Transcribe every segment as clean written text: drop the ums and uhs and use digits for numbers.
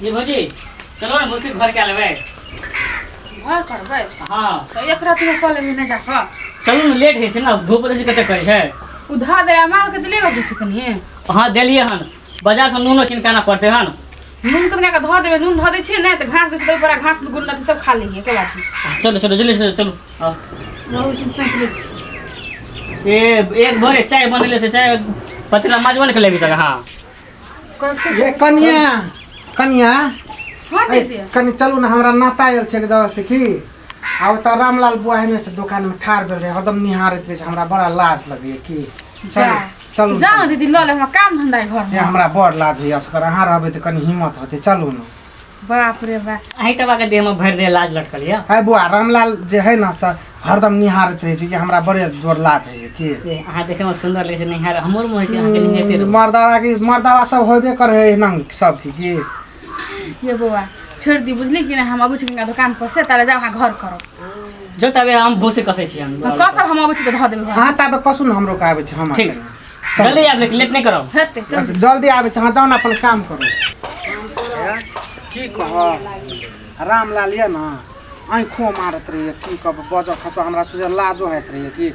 ये भौजी चलो ना मुसी घर के लेबै। घर करबै? हाँ। तऽ एक राति में कऽ लेबै नहि जाकऽ। चलू ने, लेट होइ छै ने, धूप दै छै कते करै छै। ओ धऽ दे माल के दिले गप छै कनिए। हाँ देलियै हन, बाजार से नूनो कीन के आनऽ पड़तै हन। नून कनिया के धऽ देबै, नून धऽ दै छियै ने तऽ घास दै छियै तऽ ओहि पर घास गुड़ अथी सब खा लैए के बात छै। चलू चलू जल्दी चलू चलू। हाँ। रहू छै सैंत लै छी। ए एक भोरे चाय बनेले से चाय पतीला माजबो ने के लेबी तक। हाँ। ये कनिया कनिया। हाँ। ए, दीदी। कनि चलू ने, हमरा नाता आयल छै एक जगह से की आ ओतऽ रामलाल बुआ है ने से दोकान में ठाढ़ भेल रहे, हरदम निहारैत रहै छै, हमरा बड़ा लाज लगैए की। जा। चलू ने। जाओ दीदी लऽ ले, हमरा काम धंधा है घर ए, में। हमरा बड़ लाज होइए असगर, अहाँ रहबै तऽ कनि हिम्मत होतै, चलू ने। बाप रे बाप, अहीं टबा के देह में भरि दे लाज लटकल यऽ। है बुआ, रामलाल जे है ने से हरदम निहारैत रहै छै कि हमरा बड़े जोर लाज होइए की। ए, अहाँ देखे में सुंदर लगै छै निहार, हमर मोन होइ छै अहाँके निहारते रहू। मर्दावा की मर्दावा सब होबे करे है एहना सबके की। ये बौआ छोड़ि दी, बुझली कि नहि? हम अबै छी कनिका दोकान पर से, ताले जाउ अहाँ घर करब। जो तबे हम भूसे कसै छी हम। कसब, हम अबै छी तऽ धऽ देबै घर। अहाँ ताबे कसू ने, हमरो के आबै छै हम। ठीक, जल्दी आब, लेकिन लेट नहि करब। हेतै, चल। जल्दी आबै छै, अहाँ जाउ ने अपन काम करू। की कहब, रामलाल यऽ ने आँखो मारैत रहैए, की कहब, बजऽ खसो हमरा सोझे लाजो होइत रहैए कि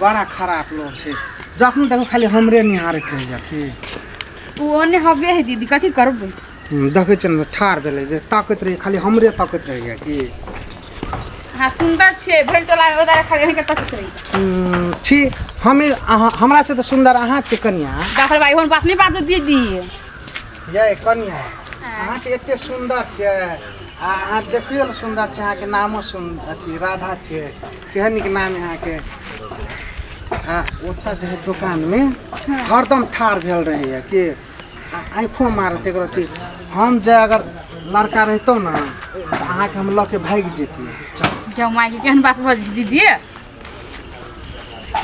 बड़ा खराब लोग छै, जखन देखू खाली हमरे निहारैत रहैए की। ओ ओने हबे है दीदी, कथी करबै? देखै छियै ने ठाढ़ भेलै जे ताकैत रहैए, खाली हमरे ताकैत रहैए की। अहाँ सुन्दर छियै, भरि टोला में ओदारे खाली अहींके तकैत रही। छी हमे अहाँ, हमरा से तऽ सुन्दर अहाँ छियै कनिया। बाप रे बाप, एहन बात नहि बाजू दीदी। यै कनिया, अहाँके एते सुन्दर छियै आ अहाँ देखियौ ने सुन्दर छै, अहाँके नामो सुन अथी राधा छियै, केहन नीक नाम है अहाँके। आ ओतऽ जे है दोकानमे हरदम ठाढ़ भेल रहैए कि आ आँखो मारत एक रत्ती। हम जे अगर लड़का रहितहुँ ने तऽ अहाँके हम लऽ के भागि जैतियै। चल। जाउ मायके, केहन बात बजै छी दीदी।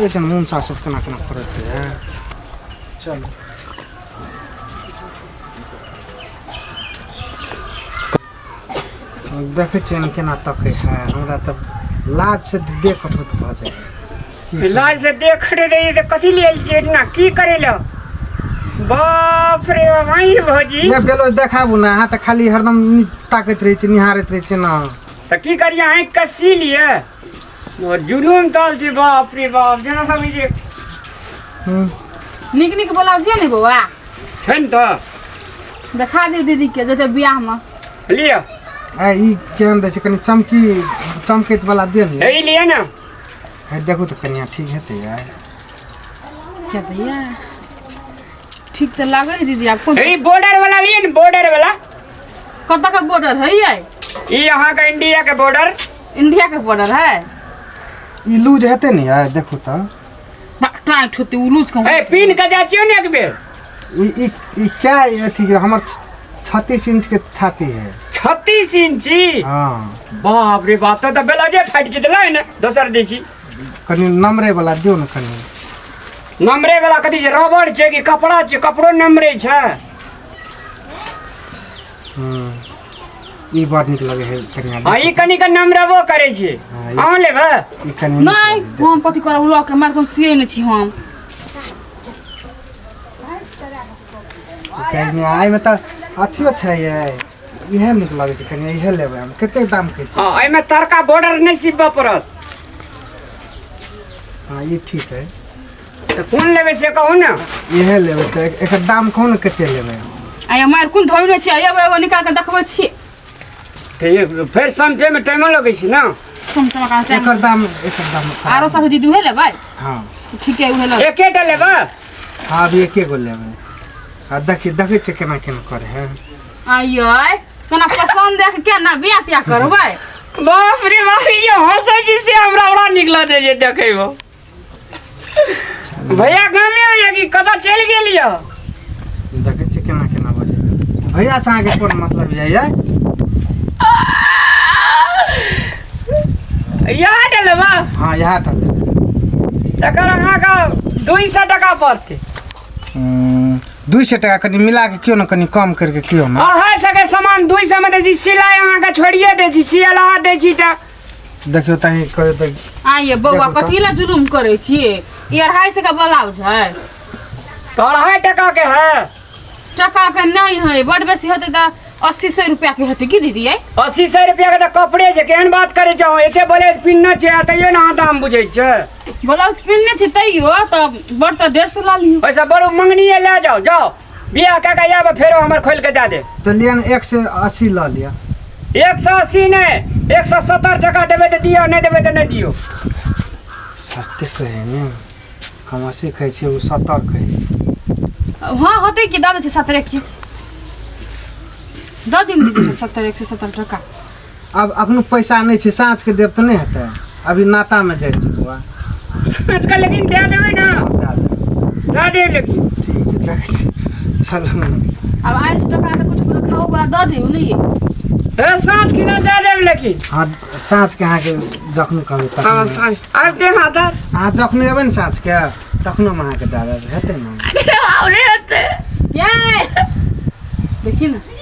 ए जन मुनसा सब केना केना करैत रहैए। चलू। देखै छियै ने केना तकै है, हमरा तऽ लाज से देह कठौत भऽ जाइ है। लाज से देख रे दे तऽ कथी लेल छियै ना, की करे ल बाप रे बाप आई भौजी। ने बेलो देखाबू ने, अहाँ तऽ खाली हरदम ताकैत रहै छी, निहारैत रहै छी ने। तऽ की करियै, आँखि के सी लिए और जुलूम ताल छी, बाप रे बाप, जेना सब जे नीक नीक ब्लाउज यऽ ने बौआ? छै ने तऽ देखा दियौ दीदी के, जेतै बियाह में। लिअ। ए ई केहन दै छै, कनि चमकी चमकैत वाला दे ने। हे लिअ ने। हे देखू तऽ कनिया ठीक हेतै यार? क्या भैया, ठीक तऽ लागै है दीदी, आब कोन? हे बॉर्डर वाला लिअ ने, बॉर्डर वाला। कतऽ के बॉर्डर है ये? ई अहाँके इंडिया के बॉर्डर। इंडिया के बॉर्डर है? ई लूज हेतै ने यार, देखू तऽ। टाइट होते उ लूज कहूँ। ए पिन के जाइ छियौ ने एक बेर। ई ई ई क्या अथी के हमर 36 इंच के छाती है। 36 इंची? हाँ। बाप रे बाप, तऽ ब्लाउजे फाटि जेतै ने, दोसर दै छी। कनि नमरे वाला दियौ ने कनि। नमरे वाला कथी छै, रबड़ छै कि कपड़ा छै? कपड़ो नमरे छै। ई बड़ नीक लगे है कनिया। हाँ, ई कनि के नमरबो करै छै। हाँ, ई- अहूँ लेबै? ई कनि नीक नहि लगे। हम कथी करब लऽ के, मार कोन सिए नहि छी हम। कनिया एहिमे तऽ अथियो छै ये, इएह नीक लगै छै कनिया, इएह लेबै हम। कतेक दाम कहै छै? हाँ, एहिमे तरका बॉर्डर नहि सिबऽ पड़त। हाँ ई ठीक है। तऽ कोन लेबै से कहू ने। इएह लेबै तऽ एकर दाम कहू ने कते लेबै। आ मार कोन धोने छी, एगो एगो निकाल के देखबै छी। तऽ फेर समझैमे टाइमो लगै छै ने। समझ में एकर दाम, एकर दाम आरो सब दीदी उहे लेबै? हाँ। ठीक है, उहे लेबै। एकेटा लेबै? हाँ अभी एके गो लेबै। आ देखी देखै छियै केना केना करे है। आइयै केना पसंद देख के ना बियाह तियाह करबै। बाप रे बाप, ई हंसै छी से हमरा बड़ा नीक लगै छै देखैमे। भैया गामे होइया कि कतऽ चलि गेल यऽ? देखै छियै केना केना बजै। भैया से अहाँके कोन मतलब यऽ? ये इएह टा लेबै? हाँ इएह टा लेबै। एकर अहाँके 200 टका पड़तै। 200 टका कनि मिला के क्यों ने कनि कम करके क्यों ने। अहाँ सबके सामान 200 में दै छी, सिलाइ अहाँके छोड़िए दै छी, सियला दै छी तऽ देखियौ तही कहियौ तऽ। आइए बौआ देखू तऽ। कथी लए जुलुम करै छियै? ई 250 के ब्लाउज है। तऽ 2.5 टका के है। टका के नहीं है, बड बेसी होतै तऽ 80 सौ रुपया के हेतै की दीदी यै? 80 सौ रुपया के तऽ कपड़े छै। केहन बात करै छौ? एते ब्लाउज पिन्हने छै आ तैयो ने अहाँ दाम बुझै छै। ब्लाउज पिन्हने छी तैयो तऽ बड़ तऽ 150 लऽ लियौ। ओहिसँ बड़ू मंगनीए लए जाउ। जाउ, बियाह कए कऽ आयब, फेरो हमर खोलि कऽ दए देब। तऽ लिअ ने, 180 लऽ लिअ। 180 नहि, 170 टका देबै तऽ दियौ, नहि देबै तऽ नहि दियौ। सस्ते कहै ने। हम 80 कहै छियै, ओ 70 कहै। हँ, होतै की, दऽ दै छी 70 की दऽ दियौ ने दीदी, 70, 170 टका। आब अखनो पैसा नहि छै, साँझके देब तऽ नहि हेतै? अभी नातामे जाइ छी बौआ। आजकल लेकिन दए देबै ने? दए देब। दए देब लेकिन। ठीक छै, देखै छी, चलू ने। आब आयल छी टका तऽ कुछ कुछ खाओ वाला दऽ दियौ ने ये। हे, साँझ कि दए देब लेकिन। हँ, साँझके अहाँके जखन कहबै हँ। तखन। साँझ आबि दे हाथ। अहाँ जखन एबै ने साँझके, तखनो हम अहाँके दए देब, हेतै ने? अरे हेतै। ये देखी ने।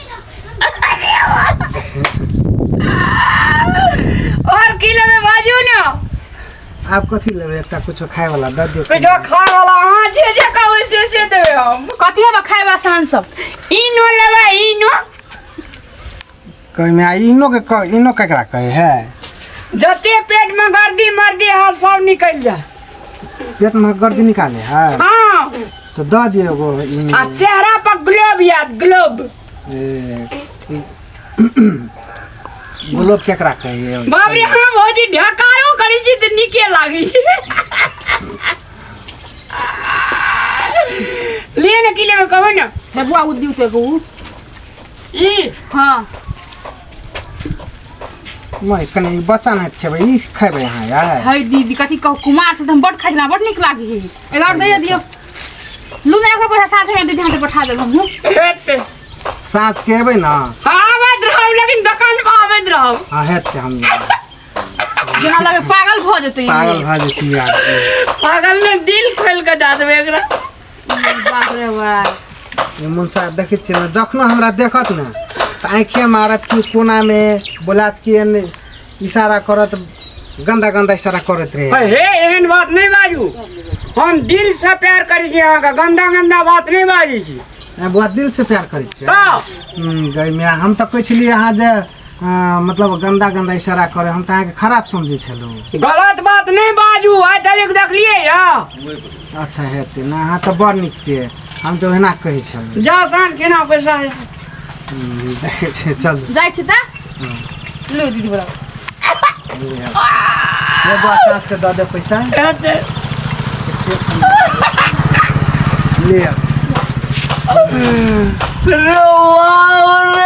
और की लेबै, बाजू ने। आब कथी लेबै? एकटा कुछो खायवला दऽ दियौ। कुछो खाय वाला? अहाँ जे जे कहबै से से देबै हम। कथी हेबै खाय वाला सामान सब? इनो लेबै, इनो? कहिमे आ इनो के इनो केकरा कहै है? जते पेट में गर्दी मर्दी है सब निकलि जाए। पेटमे गर्दी निकाले है? हाँ। तऽ दऽ दियौ एगो इनो। आ चेहरा पर ग्लोब याद, ग्लोब। ए, गुलाब केकरा कहै है? बाप रे, हाँ भौजी, ढकारो करै छी तऽ नीके लागै छै। ले ने, की लेबै कहू ने। हे बुआ, उ दियौ तऽ एगो उ। ई? हाँ। नहि, कनि ई बच्चा नहि खेबै, ई खेबै अहाँ यार? है दीदी, कथी कहू, कुमार से तऽ हम बड खाइ छी, बड नीक लागै है। एगो आओर दैया दियौ। लू ने, एकरा पैसा साँझमे दीदी हाथे पठा देब हमहूँ। हेतै। साँझके एबै ने? हाँ, आबैत रहब लेकिन दोकान पर आबैत रहब। हाँ, हेतै, हम जेना लगे पागल भऽ जेतै ई। पागल भऽ जेती यार। पागल ने, दिल खोलि कऽ दए देबै एकरा। बाप रे बाप। ई मुनसा देखै छियै ने, जखनो हमरा देखत ने तऽ आँखिए मारत कि कोनामे बोलात कि एने इशारा करत, गन्दा गन्दा इशारा करैत रहे। हे, एहन बात नहि बाजू। हम दिल से प्यार करै छी अहाँके, गंदा गंदा बात नहि बाजै छी। ए, बौआ, दिल से प्यार करै छियै? तऽ। गई माय, हम तऽ कहै छलियै अहाँ जे मतलब गन्दा गन्दा इशारा करे, हम तऽ अहाँके खराब समझै छलहुँ। गलत बात नहि बाजू। आइ तक देखलियै या? अच्छा, हेतै ने, अहाँ तऽ बड़ नीक छियै, हम तऽ ओहिना कहै छलहुँ। जा, साँझ केना पैसा है। देखै छियै, चलू। जाइ छी तऽ, लू दीदी, बोला। ले बौआ, साँझके दऽ दे पैसा। हेतै। ले। रे वाह रे।